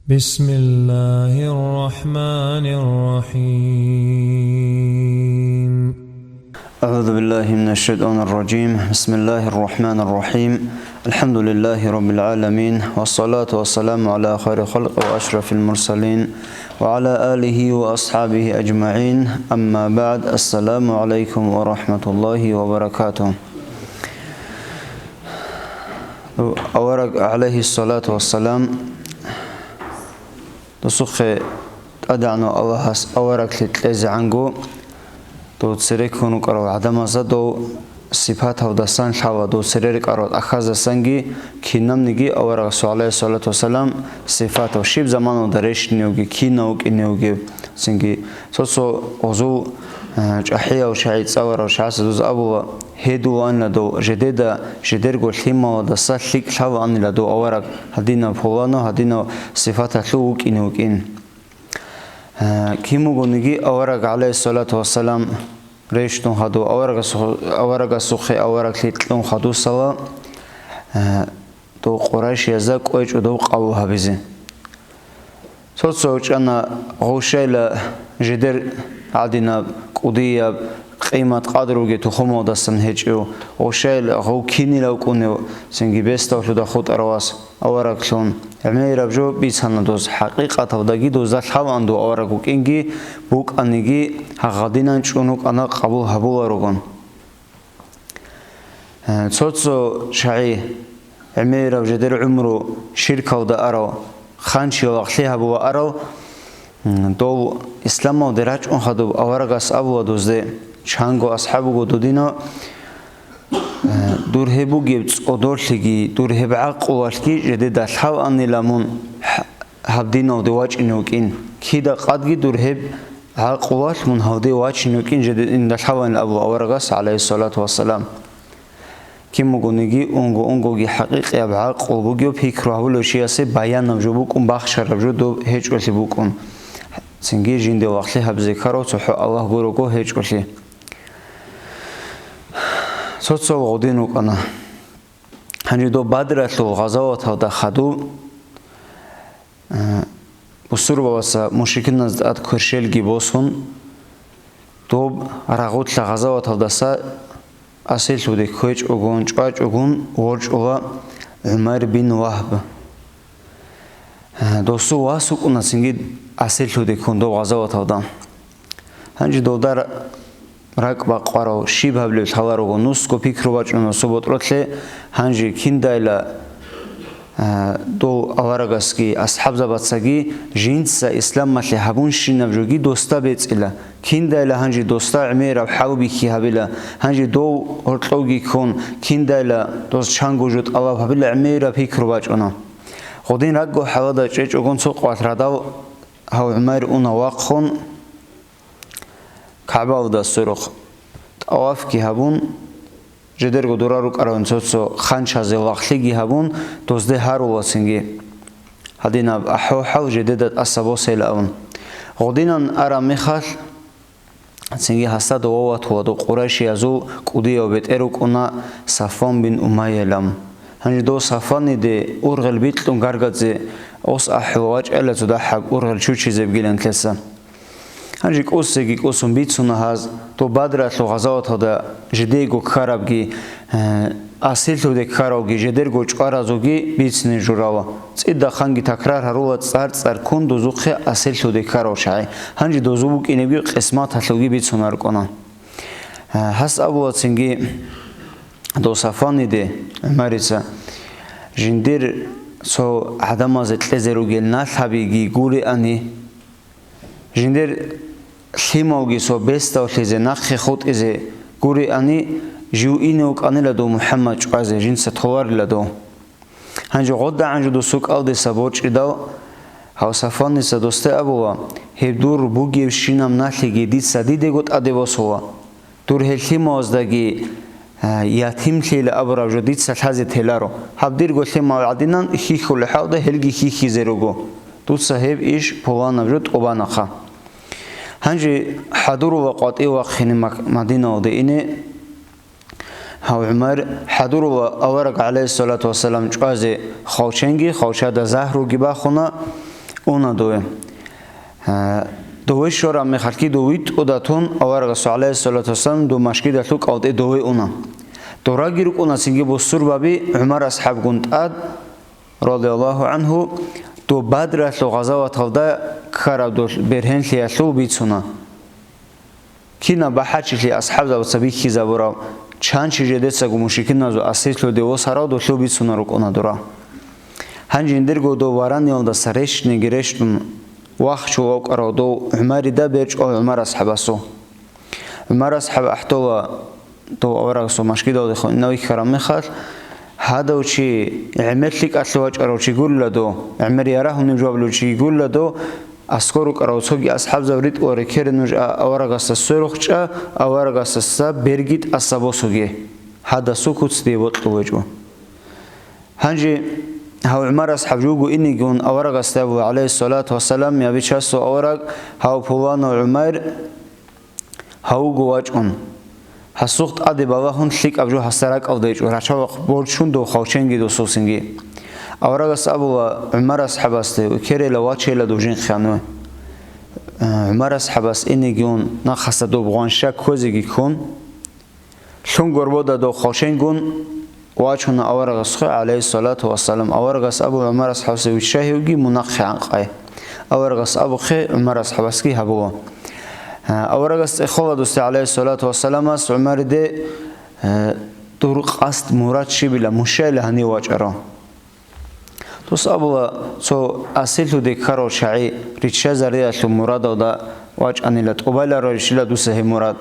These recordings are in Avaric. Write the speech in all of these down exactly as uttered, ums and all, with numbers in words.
بسم الله الرحمن الرحيم. أعوذ بالله من الشيطان الرجيم. بسم الله الرحمن الرحيم. الحمد لله رب العالمين، والصلاة والسلام على خير خلق وأشرف المرسلين، وعلى آله وأصحابه أجمعين. أما بعد، السلام عليكم ورحمة الله وبركاته. Авараг, гӀалайгьиссалату вассалам, досухъе ТӀадегӀанав Аллагьас авараглъи кьезегӀанго, дов цереккун рукӀарал гӀадамазда дов сипаталдасан лъала, дов цере рекӀарал тӀахьаздасанги кинабниги аварагасул, гӀалайгьиссалату вассалам, сипатав, щиб заманалда рещтӀиневги, кинав вукӀиневги, цинги цо-цо гъозул, э, чӀахӀиял чагӀи цӀаларал чагӀаца дуз абула, гьедуланила дов жедеда, жедерго лъималадаса лъикӀ лъалаанила дов авараг, гьадинав пуланав, гьадинав сипаталъув вукӀине вукӀин. Э, кин бугониги авараг, гӀалайгьиссалату вассалам, рещтӀун хадув, аварагасухъ-, аварагасухъе авараглъи кьун хадусала, э, дов къурайшиязда кӀвечӀо дов къабул гьабизе. Цо-цо чӀана гъов щайила жедер гӀадинаб, кӀудияб, къимат-къадруги тухумалдасан гьечӀев, гъов щайила гъов кинилав кӀунев, цинги бесдавлъуда хутӀарав вас авараглъун. ГӀемераб жо бицана доз, хӀакъикъаталдаги дозда лъалаан дов авараг вукӀинги, букӀаниги, гьагъадинан чӀун вукӀана къабул гьабуларогун. Э, цо-цо чагӀи, гӀемераб жедер гӀумру ширкалда арав, ханчиял лагълъи гьабула арав, м, дов исламалде рачӀун хадуб аварагас абула дузде, чанго асхӀаб вуго дудинав, э, дур гьеб бугеб цӀодорлъиги, дур гьеб гӀакъулалъги жедеда лъалаанила мун гь-, гьаб диналде вачӀине вукӀин, кида къадги дур гьеб гӀакъулалъ мун гьалде вачин вукӀин жединда лъалаанила абула аварагас, гӀалайгьиссалату вассалам. Кин бугониги, унго-унгоги хӀакъикъияб гӀакъул бугев пикру гьабулев чиясе баянаб жо букӀун, бахшараб жо доб гьечӀолъи букӀун. Цинги жинде лагълъи гьабизе ккарав цохӀо Аллагь гурого гьечӀолъи. Цо-цо гъодин рукӀана. Гьанже доб Бадралъул гъазаваталда хадуб, Э, бусурбабаса мушрикиназда тӀад кверщелги босун, доб рагъулъа гъазаваталдаса асирлъуде кквечӀогун, чӀвачӀогун ворчӀула ГӀумар бин Вагьб. Э, досул вас вукӀуна цинги асирлъуде ккун доб гъазаваталда. Гьанже долда ракӀ бакъварав щиб гьабилеб лъаларого, нусго пикру бачӀуна суботролъе, гьанже киндайла, а, дол аварагасги асхӀабзабацаги жинца исламалъе гьабунщинаб жоги досда бецӀила, киндайла гьанже досда гӀемераб хӀалбихьи гьабила, гьанже дов гьоркьовги ккун, киндайла дос чанго жо тӀалаб гьабила гӀемераб пикру бачӀуна. Гъодин ракӀго хӀалада чӀечӀогун цо къвалъ радал гьав ГӀумар уна вахъун, КагӀбалда сверухъ тӀавафги гьабун, жидерго дора рукӀаравин цо-цо ханчазе лагълъиги гьабун, дозде гьарула цинги. Гьадинаб ахӀвал жидеда тӀаса босейилан абун. Гъодинан араб мехалъ, цинги гьасда дова ватула доб къурайшиязул кӀудияв бетӀер вукӀуна Сафван бин Умайялан. Гьанже дов Сафваниде ургъел бикьун гаргадзе ос ахӀула вачӀайла цо дагьаб ургъел чучизебгилан лъеца. Гьанже кӀусеги кӀусун бицуна гьаз, доб Бадралъул гъазаваталда жидейго ккарабги, э, асирлъуде ккаравги, жидерго чӀваразулги бицине журала. ЦӀидахъанги такрар гьарула цӀар-цӀар ккун дозухъе асирлъуде ккарав чагӀи. Гьанже дозу букӀинебги къисматалъулги бицунаркъуна. Э, гьас абула цинги дов Сафваниде, ГӀумарица, жиндир цо гӀадамазе кьезе ругел налъабиги гуриани, жиндир лъималги цо бесдавлъизе, нахъе хутӀизе гуриани, жив ине вукӀанила дов МухӀаммад чӀвазе, жинца толарила дов. Гьанже гъодагӀан жо досул кӀалдиса борчӀидал, гьав Сафваница досде абула, гьеб дур бугебщинаб налъиги дица дидего тӀаде босула. Дур гьел лъималаздаги, а, ятимлъейила абураб жо дица лъазе теларо. Гьаб дирго лъимал гӀадинан хьихьулел хӀалда гьелги хьихьизе руго. Дуца гьеб иш пуланаб жо тӀубанахъа. Гьанже хӀадурула къватӀив вахъине Мак-, Мадиналде ине. Гьав ГӀумар хӀадурула авараг, гӀалайгьиссалату вассалам, чӀвазе хвалченги, хвалчада загьруги бахуна, Уна дове. Гьа, дове щвараб мехалъги дов витӀуда тун, аварагасул, гӀалайгьиссалату вассалам, дов машгидалъул кӀалтӀе дове уна. Дораги рукӀуна цинги бусурбаби, ГӀумар асхӀабгун тӀад, радияллагьу гӀангьу, дов Бадралъул гъазаваталда ккараб дол бергьенлъиялъул бицуна. Кинаб бахӀарчилъи асхӀабзабаца бихьизабураб, чан чи жидецаго мушрикиназул асирлъуде восарав долъул бицунел рукӀуна дора. Гьанже жиндирго дов вараниялдаса рещтӀниги рещтӀун, вахчун вукӀарав дов ГӀумарида берчӀо ГӀумар асхӀабасул. ГӀумар асхӀаб ахӀдола дов аварагасул машгидалдехун инав вихьараб мехалъ, гьадав чи, гӀемер лъикӀалъе вачӀарав чи гурила дов, гӀемер ярагьунеб жо гьабулев чи гурила дов, аскӀор рукӀарал цоги асхӀабзаб ритӀула рекерин нуж а аварагасда сверухъ чӀа, аварагасдаса берги тӀаса босуге. Гьадасул куц дие бокьулеб гьечӀо. Гьанже гьав ГӀумар асхӀаб жуго инегун аварагасда абула, гӀалайгьиссалату вассалам, я Бичасул авараг, гьав пуланав ГӀумар, гьавго вачӀун. Гьасухъ тӀаде балагьун лъикӀаб жо гьасда ракӀалда гьечӀо, рачалахъ борчун дов хвалченги досулсинги. Аварагас абула ГӀумар асхӀабасде, укерейила вачейила дов жинхъе гьаниве. Э, ГӀумар асхӀабас инеги ун нахъаса доб гъван щай кквезеги ккун, лъун горбода дов хвалченгун, вачуна аварагасухъе, гӀалайгьиссалату вассалам. Аварагас абу ГӀумар асхӀабасде, вичча гьевги, мун нахъе гӀанкъай. Аварагас абухъе, ГӀумар асхӀабасги гьабула. Гьа, аварагас цӀехола досде, гӀалайгьиссалату вассаламас, ГӀумариде, гьа, дур къасд мурад щибила, мун щайила гьанив вачӀарав. Дос абула, цо асирлъуде ккарав чагӀи риччазариялъул мурадалда вачӀанила, тӀубаларищила дуса гьеб мурад.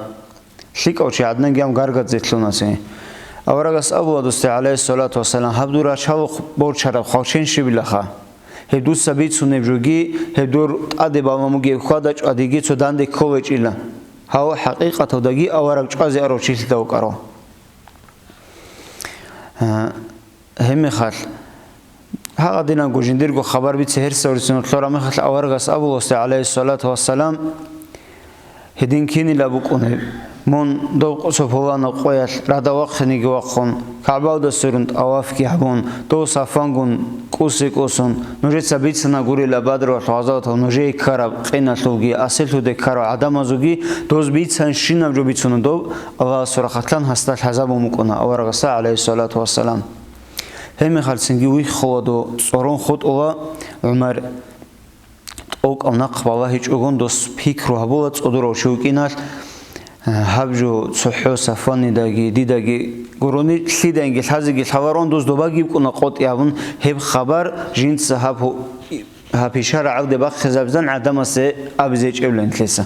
ЛъикӀав чи гӀадинанги гьаб гаргадзе лъуна цин. Аварагас абула досде, гӀалайгьиссалату вассалам, гьаб дур рачалухъ борчараб хвалчен щибилаха. Гьеб дуца бицунеб жоги, гьеб дур тӀаде баламугеб хьвада-чӀвадиги цо данде кколечӀила. Гьав хӀакъикъаталдаги авараг чӀвазе арав чилъида вукӀарав. Гьа, гьебмехалъ, гьагъадинабго жиндирго хабар бице гьерсаврицин лъура мехалъ аварагас абуласда, гӀалайгьиссалату вассалам, гьедин кинила букӀунеб. Мун дов цо пуланаб къоялъ радал вахъинеги вахъун, КагӀбалда сверун тӀавафги гьабун, дов Сафвангун кӀусе кӀусун, нужеца бицана гурила Бадралъул гъазаватал нужее ккараб къиналъулги, асирлъуде ккарал гӀадамазулги, доз бицанщинаб жо бицуна доб, Аллагьасул рахъалъан гьасда лъазабун букӀуна аварагасда, гӀалайгьиссалату вассалам. Гьебмехалцинги виххула дов, цӀорон хутӀула ГӀумар. ТӀокӀав нахъ балагьичӀогун дос пикру гьабула цӀодорав чи вукӀиналъ, гьаб жо цохӀо Сафванидаги, дидаги гурони лъидаинги лъазеги лъаларон дос добаги букӀуна къотӀи абун, гьеб хабар жинца гьаб гьу-, гьаб пишара гӀавде бахъизабизан гӀадамасе абизе гьечӀебилан нилъеца.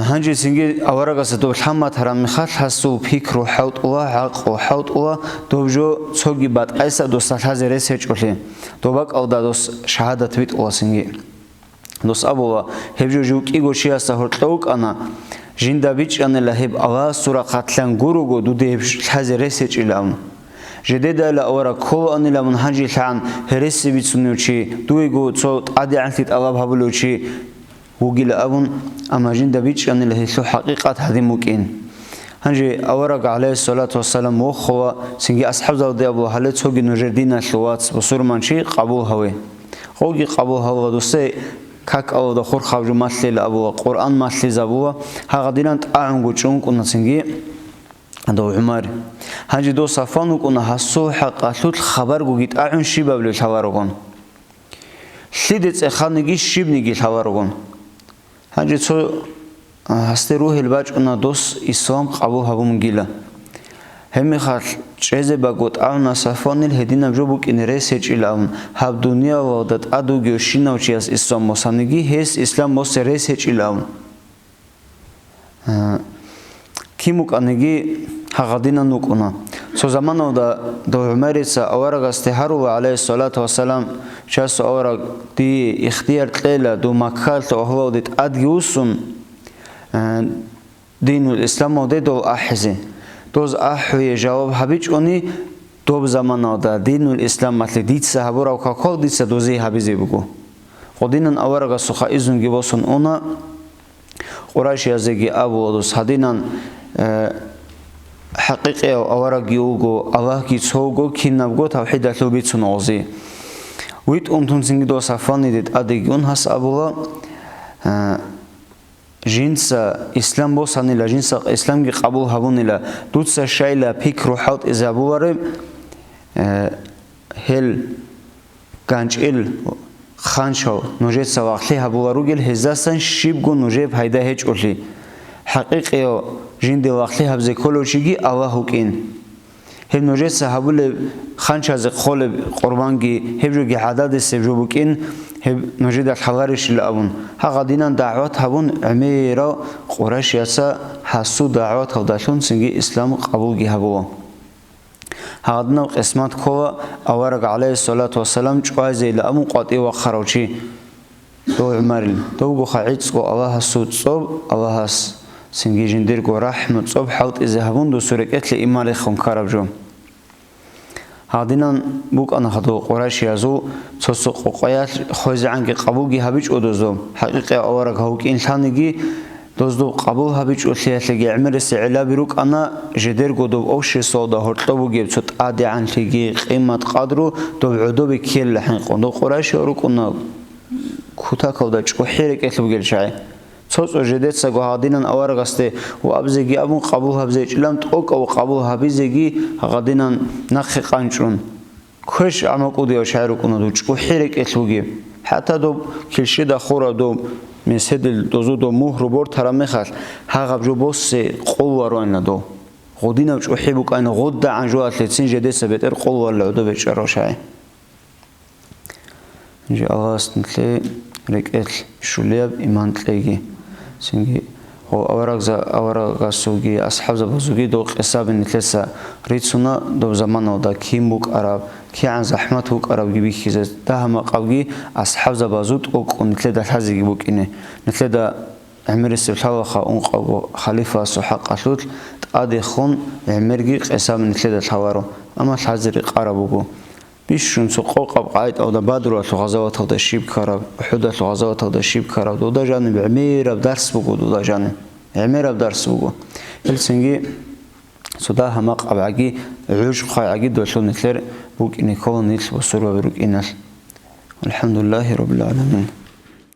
Гьанже цинги аварагасда доб лъаматараб мехалъ гьасул пикру хӀалтӀула, гӀакълу хӀалтӀула, доб жо цоги батӀайса досда лъазе рес гьечӀолъи, доб бакӀалда дос шагьадат битӀула цинги. Дос абула, гьеб жо жив кӀиго чиясда гьоркьов вукӀана, жинда бичӀчӀанила гьеб Аллагьасул рахъалъан гурого дуде гьеб лъазе рес гьечӀилан. Жидедайила авараг кколаанила мун гьанжелъагӀан гьереси бицунев чи, дуего цо тӀадегӀанлъи тӀалаб гьабулев чи вугила абун, амма жинда бичӀчӀанила гьелъул хӀакъикъат гьадин букӀин. Гьанже авараг, гӀалайгьиссалату вассалам, вохула, цинги асхӀабзабаде абула, гьале цоги нужер диналъул вац, бусурманчи, къабул гьаве. Гъоги къабул гьавула, досде как Аллагьда хурхаб жо малъила абула, Къуръан малъизабула, гьагъадинан тӀагӀунго чӀункӀуна цинги. Дов ГӀумар. Гьанже дов Сафван вукӀуна гьасул хӀакъалъулъ хабаргоги тӀагӀун щибабилеб лъаларогун. Лъиде цӀеханиги щибниги лъаларогун. Гьанже цо, а, гьасде ругьел бачӀуна дос ислам къабул гьабунгила. Гьебмехалъ чӀезе баго тӀагӀуна Сафванил гьединаб жо букӀине рес гьечӀилан, гьаб дуниялалда тӀад вугевщинав чияс ислам босаниги гьес ислам босе рес гьечӀилан. Э, кин букӀаниги гьагъадинан вукӀуна. Цо заманалда дов ГӀумарица аварагасде гьарула, гӀалайгьиссалату вассалам, час авараг, дие ихтияр кьела дов Маккалъул агьлуялде тӀадги вуссун, э, динул исламалде дол ахӀизе. Доз ахӀуе жаваб гьабичӀони, доб заманалда динул исламалъе дица гьабураб какал дица дозе гьабизе буго. Гъодинан аварагасухъа изунги босун уна, Къурайшиязеги абула дос гьадинан, э, хӀакъикъияв аварагги вуго, Аллагьги цо вуго, кинабго тавхӀидалъул бицун гъози. ВитӀун тунцинги дос Сафваниде тӀадеги ун гьас абула, а, жинца ислам босанила, жинца исламги къабул гьабунила, дуца щайила пикру хӀалтӀизе гьабулареб, э, гьел ганчӀил ханчал нужеца вахълъи гьабула ругел, гьездасан щибго нужер пайда гьечӀолъи. ХӀакъикъияв жинде вахълъи гьабизе кколев чиги Аллагь вукӀин. Гьеб нужеца гьабулеб ханчазе хъолеб къурбанги, гьеб жоги гӀададисеб жо букӀин, гьеб нужеда лъаларищила абун, гьагъадинан дагӀват гьабун, гӀемерал къурайшияца гьасул дагӀваталдалъун цинги ислам къабулги гьабула. Гьагъадинаб къисмат ккола авараг, гӀалайгьиссалату вассалам, чӀвазейилан абун къватӀив вахъарав чи. Дов ГӀумарил, довгоха гӀицӀго Аллагьасул цӀоб, Аллагьас цинги жиндирго рахӀму цӀоб хӀалтӀизе гьабун, досул рекӀелъе иман рехун ккараб жо. Гьадинан букӀана хадув къурайшиязул цо-цо къокъаялъ хвезегӀанги къабулги гьабичӀо дозул. ХӀакъикъи авараг гьав вукӀин лъаниги, доздуб къабул гьабичӀолъиялъеги гӀемерисе гӀиллаби рукӀана, жидерго доб обществалда гьоркьоб бугеб цо тӀадегӀанлъиги, къимат-къадру доб гӀодобе ккелила хӀинкъун. Доб къурайшияв рукӀуна кутакалда чӀухӀи рекӀелъ бугел чагӀи. Цо-цо жидецаго гьадинан аварагасде ва абзеги абун къабул гьабзечӀилан тӀокӀав къабул гьабизеги гьадинан нахъе къанчӀун. Квеш гӀамакӀудияв чагӀи рукӀуна дов чӀухӀи рекӀелъ бугеб. ХӀатта доб килщида хураб доб меседил дозу доб мугьру бортараб мехалъ, гьагъаб жо босе къолварвайна дов. Гъудинав чӀухӀи букӀайна гъудагӀан жоялъецин жедеца бетӀер къолварла гӀодобе чӀарав чагӀи. Жи Аллагьас нилъее рекӀелъ щулияб иман кьеги. Цинги гъо аварагза-, аварагасулги асхӀабзабазулги дов къисаби нилъеца рицуна, доб заманалда кин букӀараб, кигӀан захӀмат букӀарабги бихьизе, дагьа-макъабги асхӀабзабазул тӀокӀкӀун нилъеда лъазеги букӀине. Нилъеда гӀемерисеб лъалаха ункъабго халифасул хӀакъалъулъ тӀадехун гӀемерги къисаби нилъеда лъаларо, амма лъазе рекъараб буго. Бищун цо къокъаб къагӀидаялда Бадралъул гъазаваталда щиб ккараб, УхӀудалъул гъазаваталда щиб ккараб, дуда жаниб гӀемераб дарс буго, дуда жаниб гӀемераб дарс буго. Гьелцинги цо дагьа-макъабгӀаги, гӀуж-хъвайгӀаги долъул нилъер букӀине ккола нилъ бусурбаби рукӀиналъ. ВалхӀамдулиллагьи раббил гӀаламин.